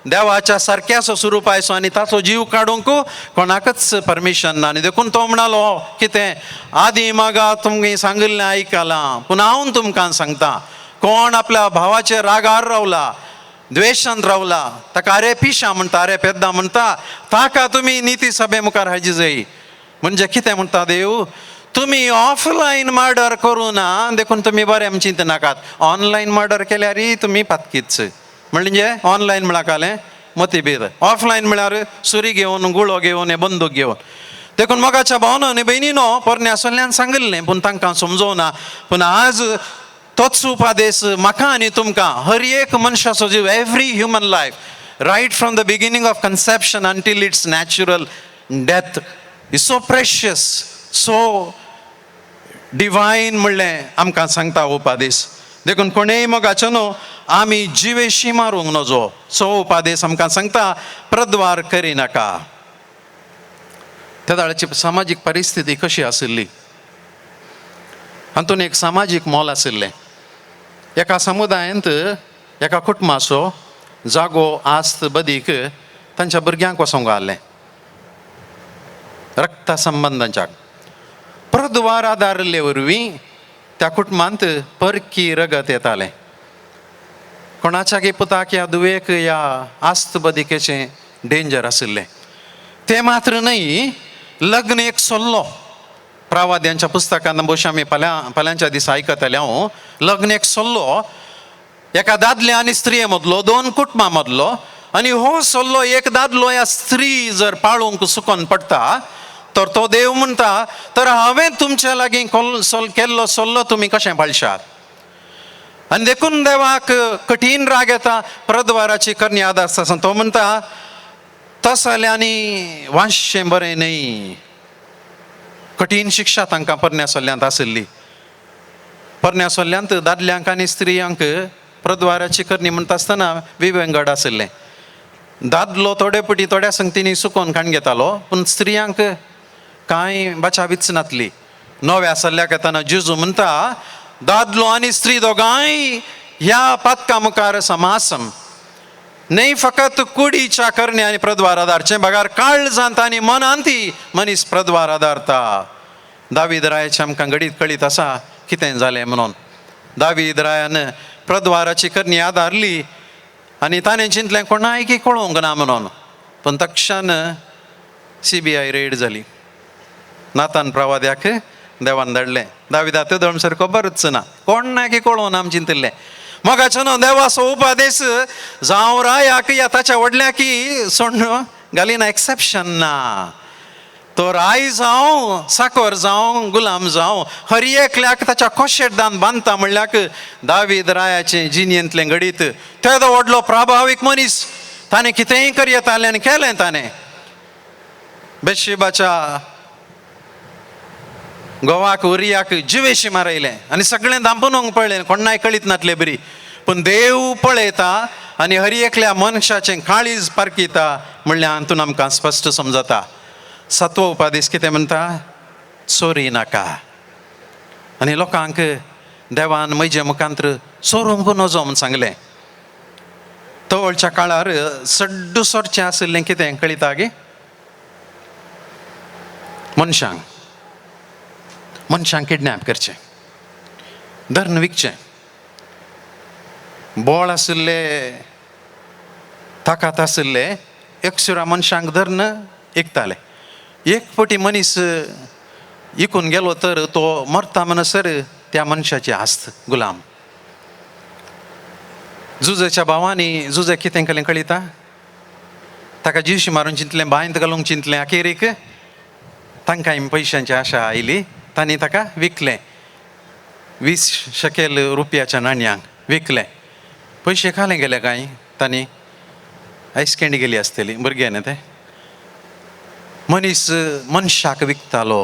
देवाच्या सारक्याचो स्वरुपाचो आनी ताचो जीव काडूंक कोणाकच परमिशन ना. आनी देखून तो म्हणालो कितें, आदी मागा तुमगे सांगिल्लें आयकलां, पूण हांव तुमकां सांगता, कोण आपल्या भावाचे रागार रावला, द्वेशांत रावला, ताका अरे पिशा म्हणटा, अरे पेद्दा म्हणटा, ताका तुमी निती सभे मुखार हाजी जाय. म्हणजे कितें म्हणटा देव, तुमी ऑफलायन मर्डर करूं ना, देखून तुमी बरें चिंतनाकात. ऑनलायन मर्डर केल्यार तुमी पातकीच. म्हणजे ऑनलायन म्हळ्यार कालें मतीभेद, ऑफलायन म्हळ्यार सुरी घेवन, गुळो घेवन, हे बंदूक घेवन. देखून मोगाच्या भावनो आनी भयणीनो, पोरण्या सल्ल्यान सांगिल्लें पूण तांकां समजोवना. पूण आज तोच उपादेश म्हाका आनी तुमकां, हर एक मनशाचो जीव, every human life right from the beginning of conception until its natural death is so precious, so divine म्हणलें आमकां सांगता उपादेश. देखून कोणेय मोगाचो न्हू आमी जिवेशी मारूंक नजो. सो उपादेश आमकां सांगता प्रद्वार करिनाका. त्या वेळाची सामाजीक परिस्थिती कशी आशिल्ली, हातून एक सामाजीक मोल आशिल्लें. एका समुदायांत एका कुटुंबाचो जागो आस्त बदीक तांच्या भुरग्यांक वचोंक घाल्लें रक्ता संबंदांच्या प्रद्वार आदारिल्ले वरवीं त्या कुटुंबांत परकी रगत येतालें. कोणाच्या पुताक या दुवेक या आस्त बदिकेचें डेंजर आशिल्लें. तें मात्र न्हय, लग्न एक सल्लो. प्रवाद्यांच्या पुस्तकांत भोवशी आमी फाल्यां फाल्यांच्या दिसा आयकतले हांव. लग्न एक सल्लो एका दादले आनी स्त्रिये मदलो, दोन कुटुंबां मदलो, आनी हो सल्लो एक दादलो या स्त्री जर पाळूंक सुकोन पडटा तर तो देव म्हणटा तर हांवें तुमच्या लागीं केल्लो सल्लो तुमी कशें पाळशात. आनी देखून देवाक कठीण राग येता प्रद्वाराची करणी आदार आसता. तो म्हणटा तसल्यांनी वांचचें बरें न्हय. कठीण शिक्षा तांकां परण्या सल्ल्यांत आशिल्ली. परण्या सल्ल्यांत दादल्यांक आनी स्त्रियांक प्रद्वाराची करणी म्हणटा आसतना विवंगड आशिल्लें. दादलो थोडे पटी थोड्या संगतींनी सुकोवन काण घेतालो, पूण स्त्रियांक कांय बचावीच नातली. नव्या सल्ल्याक येतना जेजू म्हणटा दादलो आनी स्त्री दोगांय ह्या पातका मुखार समासम न्हय फकत कुडीच्या करणे आनी प्रद्वार आदारचें बगार काळजांत आनी मनांत ती मनीस प्रद्वार आदारता. दावीद रायाचें आमकां घडीत कळीत आसा कितें जालें म्हणून. दावीद रायान प्रद्वाराची करणी आदारली आनी ताणें चिंतलें कोणाय की कळोवंक ना म्हणून, पूण तक्षण CBI red जाली. नातान प्रवाद्याक देवान धाडलें. दाविदा ते दळमसर खबरच ना, कोण ना की कळोवन आम चिंतिल्लें. मोगाचो न्हू देवाचो उपदेश जावं रायाक या ताच्या व्हडल्या की सोडून घालिना, एक्सेप्शन ना. तो राय जावं साकर जावं गुलाम जावं हर एकल्याक ताच्या कोशेटदान बांदता. म्हणल्याक दावीद रायाचें जिणेंतलें घडीत तेदो व्हडलो प्रभावीक मनीस, ताणें कितेंय कर येतालें आनी केलें ताणें. बेशिबाच्या गोवाक उरियाक जिवेशी मारयलें आनी सगळें दांपून पळयलें, कोणाय कळीत नातलें बरी, पूण देव पळयता आनी हर एकल्या मनशाचें काळीज पारखिता म्हणल्यार हातून आमकां स्पश्ट समजता. सातवो उपादेश कितें म्हणटा? चोरी नाका. आनी लोकांक देवान म्हजे मुखांत्र चोरूंक नजो म्हूण सांगलें. तवळच्या काळार सड्डू सोरचें आशिल्लें कितें कळिता गे? मनशांक मनशांक किडनॅप करचें, धरून विकचें. बोळ आशिल्ले ताकात आशिल्ले एकसुरा मनशांक धरून विकताले. एक फावटी मनीस इकून गेलो तर तो मरता म्हणसर त्या मनशाची आस्त गुलाम. जुजेच्या भावांनी जुजे कितें केलें कळिता? ताका जिवशी मारून चिंतलें, बांयंत घालूंक चिंतलें. अखेरीक तांकां पयशांची आशा आयली, तांणी ताका विकलें. 20 शकेल रुपयाच्या नाण्यांक विकलें. पयशे खाले गेले काय तांणी आयस कँडी गेली आसतली भुरगे न्ही ते. मनीस मनशाक विकतालो.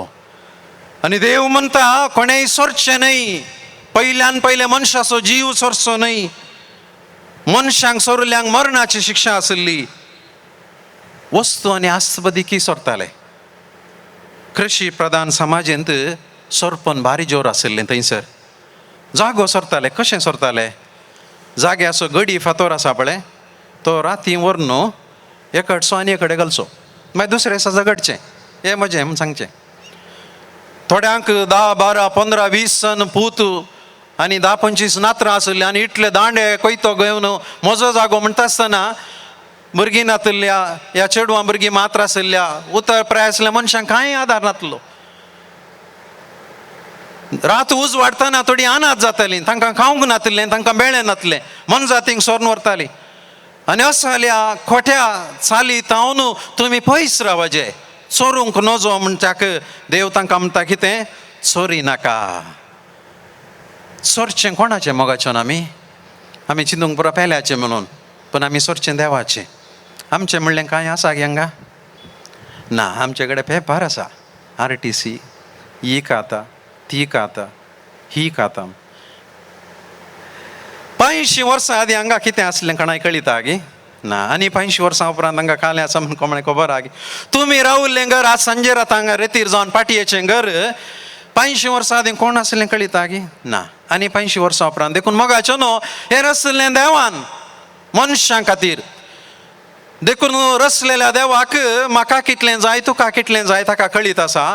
आनी देव म्हणटा कोणेय सोरचें न्हय, पयल्यान पयले मनशाचो जीव सोरचो न्हय. मनशांक सोरल्यांक मरणाची शिक्षा आशिल्ली. वस्तू आनी आस्पदिकी सोरताले. कृशी प्रधान समाजेंत सोरपन भारी जोर आशिल्लें. थंयसर जागो सोरताले. कशें सोरताले? जाग्याचो गडी फातोर आसा पळय, तो राती व्हरून एकडचो आनी एकडे घालचो, मागीर दुसरे दिसा झगडचें, हें म्हजें म्हूण सांगचें. थोड्यांक 10 12 15 20 सन पूत आनी 10 25 नात्रां आशिल्लीं आनी इतले दांडे कोयतो घेवन म्हजो जागो म्हणटा आसतना भुरगीं नातिल्ल्या ह्या चेडवां भुरगीं मात्र आशिल्ल्या उतर प्राय आसल्या मनशांक कांय आदार नातलो. रात उज वाडटना थोडी अनाथ जाताली, तांकां खावंक नातिल्लें, तांकां मेळ्ळें नातलें, मनजातींक सोरून व्हरताली. आनी असल्या खोट्या चाली तावन तुमी पयस रावचे. चोरूंक नजो म्हणच्याक देव तांकां म्हणटा कितें? चोरी नाका. चोरचें कोणाचें मोगाचें? आमी आमी चिंतूंक पुरो पेल्याचें म्हणून, पूण आमी सोरचें देवाचें. आमचें म्हणलें कांय आसा हांगा ना. आमचे कडेन पेपर आसा, RTC ही खाता ती खाता ही खाता. 85 वर्सां आदीं हांगा कितें आसलें कोणाय कळिता गी ना? आनी 85 वर्सां उपरांत हांगा कालें आसा म्हूण कोणाक खबर आहा गी? तुमी रावल्लें घर आज सांजे रात हांगा रेतीर जावन पाटयेचें घर 85 वर्सां आदीं कोण आसलें कळिता गी ना? आनी 85 वर्सां उपरांत. देखून मोगाचो न्हू हें रसलें देवान मनशां खातीर. देखून रसलेल्या देवाक म्हाका कितलें जाय तुका कितलें जाय ताका कळीत आसा.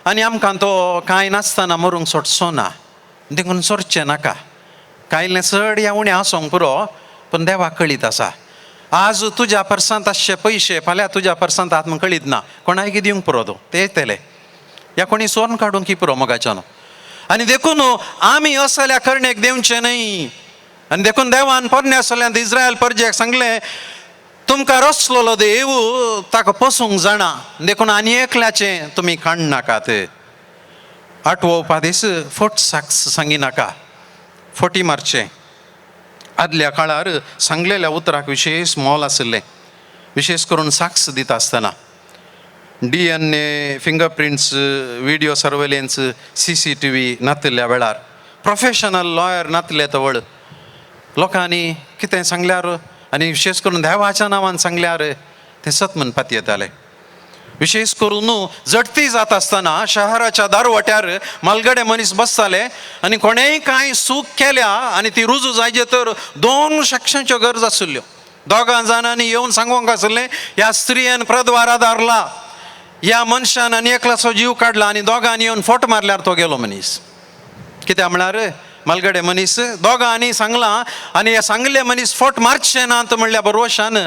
आनी आमकां तो कांय नासतना मरूंक सोडचो ना. देखून सोडचें नाका. कांयलें चड या उणें आसूंक पुरो, पूण देवाक कळीत आसा. आज तुज्या पर्सांत आसचे पयशे फाल्यां तुज्या पर्सांत आत्म कळीत ना, कोणाय दिवंक पुरो तो ते येतले. ह्या कोणी सोन काडूंक की पुरो मोगाच्यानो. आनी देखून आमी असल्या करणेक देवचें न्हय. आनी देखून देवान पोरण्या सल्यांत इस्रायल परजेक सांगलें, तुमकां रचलोलो देव ताका पोसूंक जाणा, देखून आनी एकल्याचें तुमी काडनाकात. आठवो उपादेस, फट साक्ष सांगिनाका, फटी मारचें. आदल्या काळार सांगलेल्या उतराक विशेश मोल आशिल्लें, विशेश करून साक्ष दिता आसतना. DNA, fingerprints, video surveillance, CCTV नातिल्ल्या वेळार, प्रोफेशनल लॉयर नातले तवळ, लोकांनी कितें सांगल्यार आनी विशेश करून देवाच्या नांवान सांगल्यार तें सत म्हण पातयेताले. विशेश करून झडती जाता आसतना शहराच्या दारवट्यार मालगडे मनीस बसताले आनी कोणेय कांय चूक केल्या आनी ती रुजू जायचे तर दोन साक्षांच्यो गरज आशिल्ल्यो. दोगां जाणांनी येवन सांगूंक आशिल्लें, ह्या स्त्रियेन प्रद्वारा धारला, ह्या मनशान आनी एकल्याचो जीव काडला, आनी दोगांनी येवन फोट मारल्यार तो गेलो मनीस. कित्याक म्हळ्यार मालगडे मनीस दोगांनी सांगलां आनी हे सांगले मनीस फोट मारचे नात म्हणल्या बरोवशान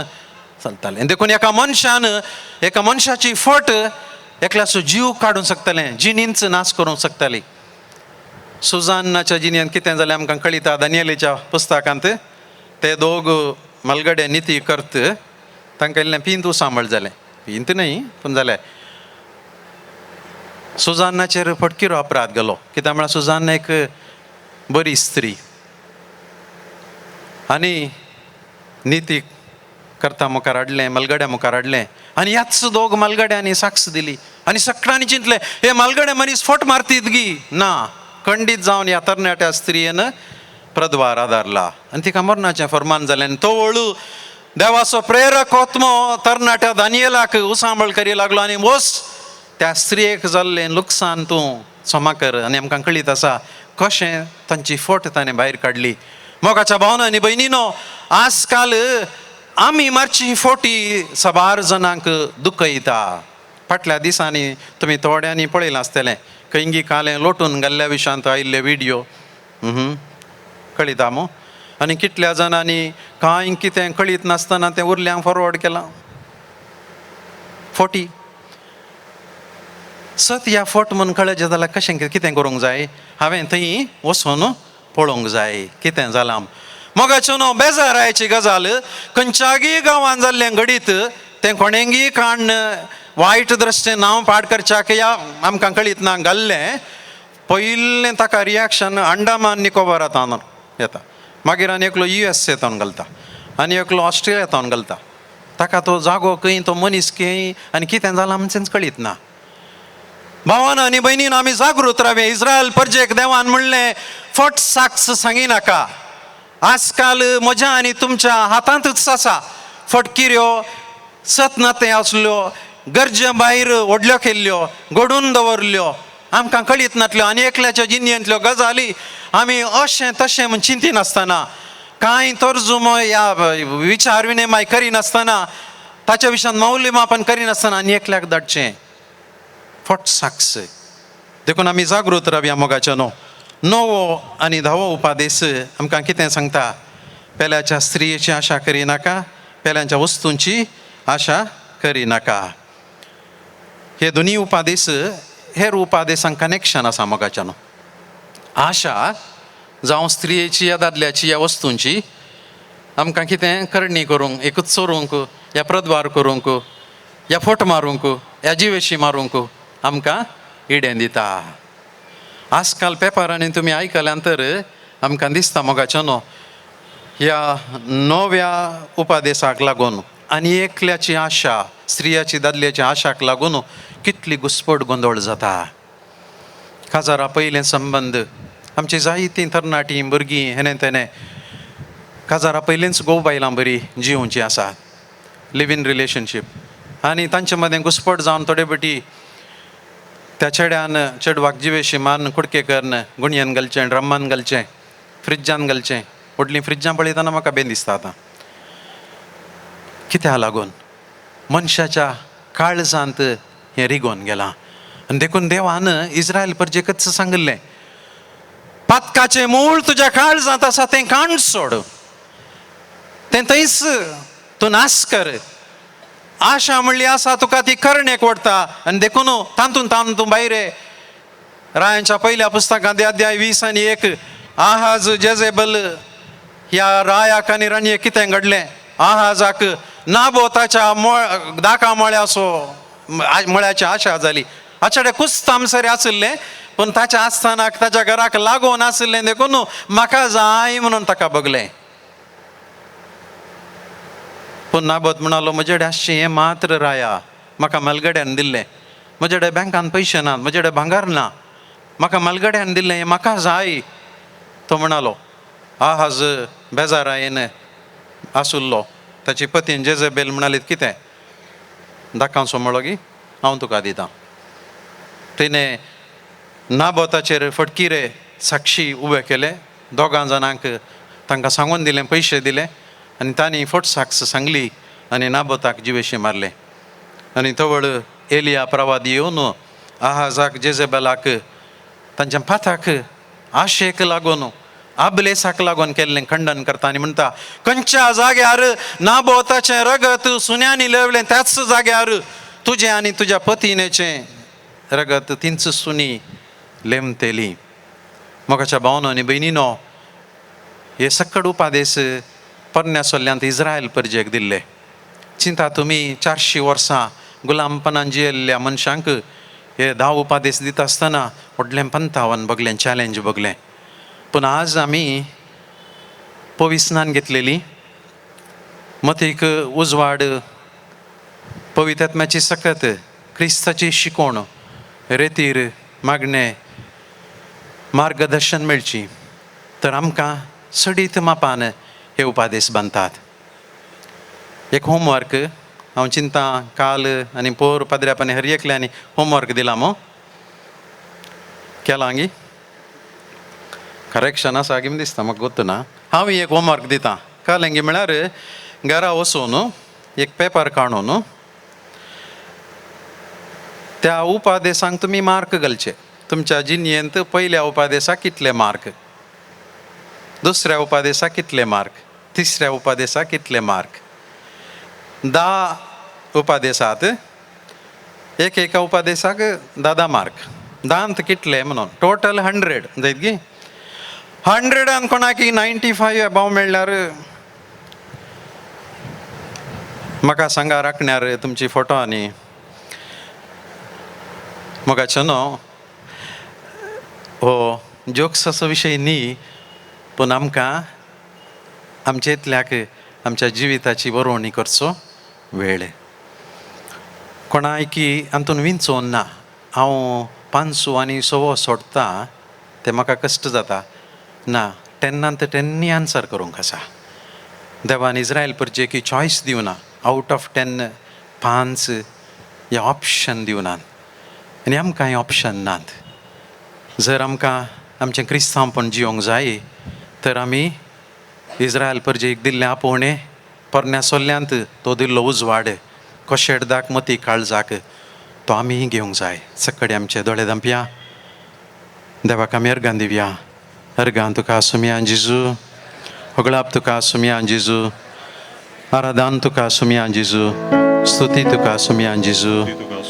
चलतालें. देखून एका मनशान एका मनशाची फट एकल्याचो जीव काडूंक शकतालें, जिणींच नाश करूंक शकताली. सुजानाच्या जिणेंत कितें जालें आमकां कळिता. दानियलीच्या पुस्तकांत ते दोग मालगडे निती करत तांकां इल्लें पिंत सांबाळ जालें, पिंत न्हय पूण जालें. सुजानाचेर फटकिरो अपराध गेलो, कित्याक म्हळ्यार सुजान एक बरी स्त्री आनी निती करता मुखार हाडलें, मालगड्या मुखार हाडलें आनी ह्याच दोग मालगड्यांनी साक्ष दिली आनी सगळ्यांनी चिंतलें हे मालगडे मनीस फट मारतीत गी ना. खंडीत जावन ह्या तरणाट्या स्त्रियेन प्रद्वार आदारला आनी तिका मरणाचें फरमान जालें. आनी तो वळू देवाचो प्रेरक आत्मो तरणाट्या दानियलाक उसांबळ करी लागलो आनी वस त्या स्त्रियेक जाल्लें लुकसान तूं क्षमा कर. आनी आमकां कळीत आसा कशें तांची फट ताणें भायर काडली. मोगाच्या भावना आनी भयणीनो, आजकाल आमी मारची फोटी साबार जाणांक दुखयता. फाटल्या दिसांनी तुमी थोड्यांनी पळयलां आसतलें खंयगी कालें लोटून घाल्ल्या विशांत आयिल्ले विडियो, कळिता मू. आनी कितल्या जाणांनी कांय कितें कळीत नासतना तें उरल्यांक फॉरवर्ड केलां. फोटी सत ह्या फट म्हूण कळचें जाल्यार कशें कितें करूंक जाय, हांवें थंय वचून पळोवंक जाय कितें जालां. मोगाच्यो न्हू बेजारायची गजाल, खंयच्यागी गांवान जाल्लें घडीत तें कोणेंगी काण वायट दृश्टेन नांव पाड करच्याक या आमकां कळीत ना घाल्लें, पयलें ताका रिएक्शन अंडमान निकोबारांत येता, मागीर आनी एकलो USA तावन घालता आनी एकलो ऑस्ट्रेलिया तावन घालता. ताका तो जागो खंय, तो मनीस खंय आनी कितें जालां आमचेंच कळीत ना. भावान आनी भयणीन आमी जागृत रावया. इस्रायल परजेक देवान म्हणलें फट साक्ष सांगिनाका. आजकाल म्हज्या आनी तुमच्या हातांतूच आसा फटकिऱ्यो, सत नातें आसल्यो, गरजे भायर व्हडल्यो केल्ल्यो, घडून दवरल्यो, आमकां कळीत नातल्यो आनी एकल्याच्या जिणेंतल्यो गजाली आमी अशें तशें म्हूण चिंतिनासतना, कांय तर्जुमो या विचार विनिमय करिनासतना, ताच्या विशयान मौल्यमापन करिनासतना आनी एकल्याक धाडचें फट साक्ष. देखून आमी जागृत रावया मोगाच्या न्हू. णवो आनी धावो उपादेस आमकां कितें सांगता, पेल्याच्या स्त्रियेची आशा करिनाका, पेल्यांच्या वस्तूंची आशा करिनाका. हे दोनी उपादेस हेर उपादेसांक कनेक्शन आसा मोगाच्या न्हू. आशा जावं स्त्रियेची या दादल्याची या वस्तूंची आमकां कितें करणी करूंक, एकूच चोरूंक या प्रद्वार करूंक या फोट मारूंक या जिवेशी मारूंक आमकां इडें दिता. आजकाल पेपरांनी तुमी आयकल्यान तर आमकां दिसता मोगाच्यो न्हू, ह्या नव्या उपादेसाक लागून आनी एकल्याची आशा, स्त्रियाची दादल्याची आशाक लागून कितली घुस्पट गोंदळ जाता. काजारा पयलें संबंद आमची जायतीं तरणाटीं भुरगीं हेणे तेणे काजारा पयलींच घोव बायलां बरी जिवची आसा, लिव इन रिलेशनशीप, आनी तांचे मदें घुस्पट जावन थोडे फावटी त्या चेड्यान चेडवाक जिवेशी मारून कुडके करून गुणयेन घालचें, ड्रमान घालचें, फ्रिज्जान घालचें. व्हडलीं फ्रिज्जां पळयतना म्हाका बेन दिसता आतां. कित्याक लागून मनशाच्या काळजांत हें रिगोन गेलां. आनी देखून देवान इस्रायल परजेकच सांगिल्लें, पातकाचें मूळ तुज्या काळजांत आसा तें काण सोड, तें थंयच तूं नाश कर. आशा म्हणली आसा तुका ती करणेक ओडटा आनी देखून तातूंत तातूंत तूं भायर. रायांच्या पयल्या पुस्तकांत अध्याय 20 आनी 1, आहाज जेजेबल ह्या रायाक आनी राणयेक कितें घडलें? आहाजाक नाबोताच्या मळ दाका मळ्याचो मळ्याची आशा जाली. आचाडे कुस्ताम सरी आशिल्लें, पूण ताच्या आस्थानाक, ताच्या घराक लागून आशिल्लें, देखून म्हाका जाय म्हणून ताका बगलें. पूण नाबोत म्हणालो, म्हजे कडेन आसचें हें मात्र राया म्हाका म्हालगड्यान दिल्लें. म्हजे कडेन बँकान पयशे नात, म्हजे कडेन भांगर ना, म्हाका म्हालगड्यान दिल्लें हें म्हाका जाय, तो म्हणालो. आहाज बेजारायेन आसुल्लो. ताची पतीन जेजेबेल म्हणाली, कितें दाकांचो म्हळो गी, हांव तुका दितां. तिणें नाबोताचेर फटकिरे साक्षी उबे केले. दोगां जाणांक तांकां सांगून दिलें, पयशे दिले आनी तांणी फट साक्ष सांगली आनी नाबोताक जिवेशी मारले. आनी तवळ एलिया प्रवादी येवन आहाजाक, जेजेबेलाक तांच्या पाथाक आशेक लागून, आबलेसाक लागून केल्लें खंडन करता आनी म्हणटा, खंयच्या जाग्यार नाबोताचें रगत सुन्यांनी लेवलें, त्याच जाग्यार तुजें आनी तुज्या पतिनेचें रगत तींच सुनी लेमतेली. मोगाच्या भावनो आनी भयणीनो, हे सक्कड उपादेस पोरण्या सोल्ल्यांत इस्रायल परजेक दिल्ले. चिंता तुमी, 400 वर्सां गुलामपणान जियेल्ल्या मनशांक हे 10 उपादेस दिता आसतना व्हडलें पंतावन बगलें, चॅलेंज बगलें. पूण आज आमी पविस्नान घेतलेली, मतीक उजवाड, पवित्यात्म्याची सकत, क्रिस्ताची शिकवण, रेतीर मागणें, मार्गदर्शन मेळची तर आमकां सडीत मापान हे उपादेस बांदतात. एक होमवर्क हांव चिंता, काल आनी पोर पाद्र्यापानी हर एकल्यांनी होमवर्क दिला मो, केलां गी? करेक्शन आसा गी दिसता म्हाका, गोत्तू ना. हांव एक होमवर्क दिता. कळ्ळें गी? म्हळ्यार घरा वचून एक पेपर काडून त्या उपादेसांक तुमी मार्क घालचे. तुमच्या जिणयेंत पयल्या उपादेसाक कितले मार्क, दुसऱ्या उपादेसाक कितले मार्क, तिसऱ्या उपादेसाक कितले मार्क. 10 उपादेसात, एक एका उपादेसाक धा धा मार्क, 10त कितले म्हणून टोटल 100 जायत गी? 100न कोणाक 95 एबाव मेळ्ळ्यार म्हाका सांगा राखण्यार तुमची फोटो. आनी मोगाचो न्हू, हो जोक्साचो विशय न्ही, पूण आमकां आमच्या इतल्याक आमच्या जिविताची बरोवणी करचो वेळ. कोणायकी हातून विंचोन ना. हांव पांचसो आनी सवो सोडटा, तें म्हाका कश्ट जाता. ना, 10नान तर 10नी आन्सर करूंक आसा. देवान इस्रायल परजेक चॉयस दिवना, आवट ऑफ 10 पांच हे ऑप्शन दिवनात आनी आमकां हें ऑप्शन नात. जर आमकां आमचें क्रिस्तांवपण जियोंक जाय तर आमी इस्रायल परजेक दिल्लें आपोवणें, पोरण्या सोल्ल्यांत तो दिल्लो उजवाड कोशेडदाक, मती काळजाक, तो आमी घेवंक जाय. सकडे आमचे दोळे धांपया. देवाक आमी अर्गां दिवया. अर्गां तुका सुमया जेजू, होगळाप तुका सुमया जेजू, आराधन तुका सुमया जेजू, स्तुती तुका सुमया जेजू,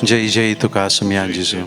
जय जय तुका सुमया जेजू.